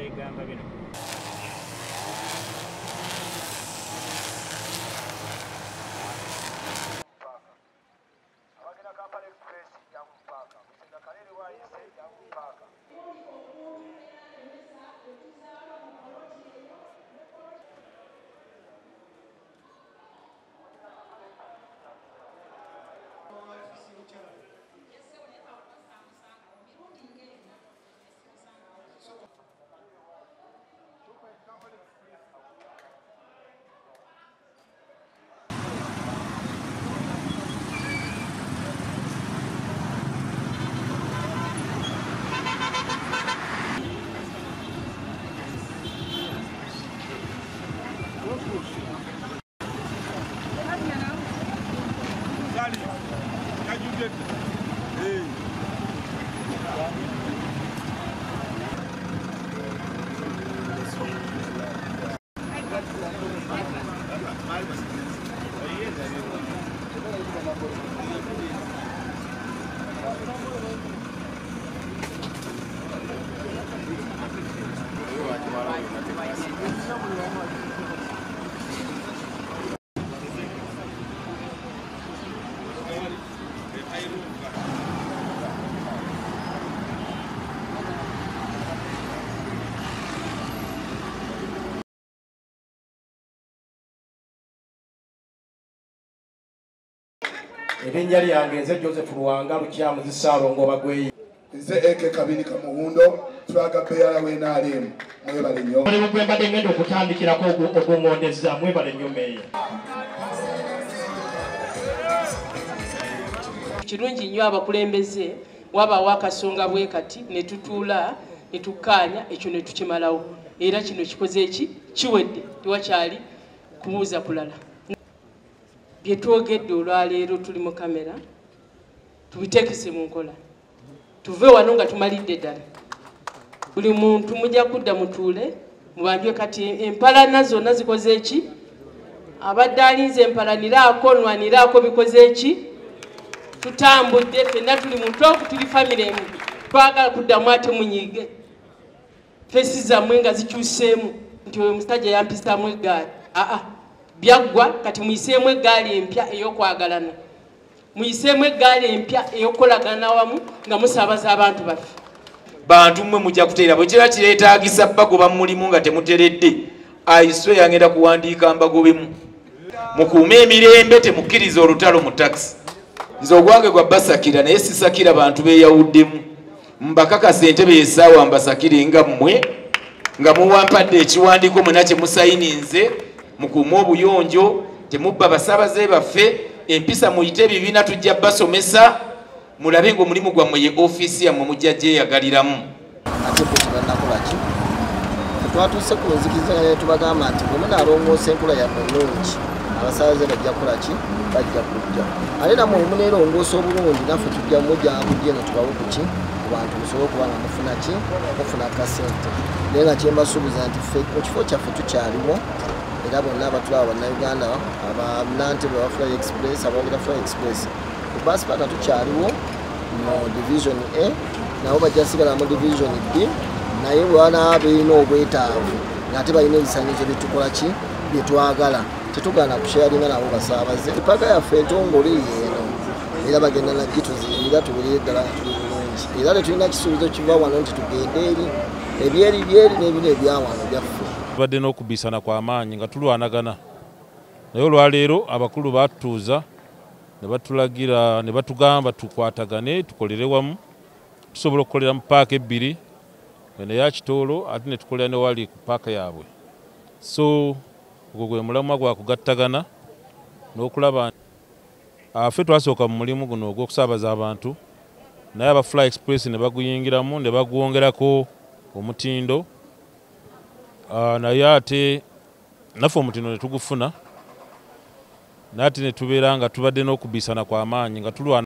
Egamba bino. Erinnya lyange nze Joseph Luwanga Lukyamuzi Ssaalongo Bagweyi. Nze Eke Kabini Kamuwundo Flaga Bearer w'NRM. Mwebale nnyo. Omulimu gwe mbadde ngenda okutandikirako ogungondezza, mwebale nnyo meeya. Kirungi nnyo abakulembeze wabaawo akasonga bwe kati ne tutuula ne tukkaanya ekyo ne tukimalawo, era kino kikoze eki kiwedde, tewakyali kubuuza kulala. Bye twogedde olwaleero tuli mu kamera, tubiteekese mu nkola, tuve wano nga tumalidde ddala. Buli muntu mujja kudda mutuule mubanjwe kati empalana zonna zikoze eki, abadde alinze empalaniraako nwaniraako bikoze eki, tutambudde ffenna tuli muntu oku tuli famire emu, twagala kuddamu ate munyiige feesi zammwe nga zikyuseemu nti oyo musajja yampisaamu eggaali. Aa, byaggwa, kati muyiseemu eggaali empya ey'okwagalana, muyiseemu eggaali empya ey'okukolagana wamu nga musaabaza abantu baffe. Bantu mmwe mujja kuteera bwe kiba kireetaagisa bagoba mu mulimu nga temuteredde, aiswe yangenda kuwandiika mbagobemu. Mukuume emirembe, temukkiriza olutalo mu takisi. Nze ogwange gwa basakira naye sisakira bantu beeyawuddemu. Mbakakasa entebe y'essaawa mbasakire nga mmwe nga muwampadde ekiwandiiko mwena kye musayininze. Mukuume obuyonjo, temubba basaabaze baffe, empisa muyite ebibiina tujja basomesa, mulabe ng'omulimu gwammwe ye ofiisi yammwe mujja gyeyagaliramu. Ate bo tebannakola ki? Twatuuse ku nzikiriza ne tubagamba nti bwe munaalongoosa enkola yammwe ennungi, abasaabaze bajja kukola ki? Bajja kujja. Ate nammwe bwe muneerongoosa obulungi naffe tujja mujja ne tubawe ku ki? Ku bantu musobole okuba nga mufuna ki? Mufuna akasente. Naye nga kye mbasuubiza nti ffe mu kifo kyaffe tukyaliwo, era bonna abatulaba Bannayuganda, abannantebe aba Fly Express, aboogera Fly Express, ku bus park tukyaliwo mu Division A, nabo bajja sigala mu Division B, naye bwe banaaba balina obwetaavu ng'ate balina ebisaanyizo bye tukola ki? Bye twagala, tetugaana kusharinga nabo basaabaze. Paaka yaffe entongole yeeno, era bagenda nagituzimbira tubeerere ddala nga tuli bulungi, era tetulina kisuubizo kiva wano nti tugende eri, ebyeri byeri n'ebino ebya wano byaffe. Tubadde n'okubisana kw'amaanyi nga tulwanagana, naye olwaleero abakulu batutuuza ne batulagira ne batugamba tukwatagane tukolere wamu, tusobola okukolera mu paaka ebbiri, eno eya Kitoolo ate ne tukolera ne wali ku paaka yaabwe. So ogwo gwe mulamwa gwa kugattagana n'okulaba ffe twasooka mu mulimu guno ogw'okusaabaza abantu, naye aba Fly Express ne baguyingiramu ne bagwongerako omutindo, naye ate naffe omutindo ne tugufuna, naye ate ne tubeera nga tubadde n'okubisana kw'amaanyi nga tulwana.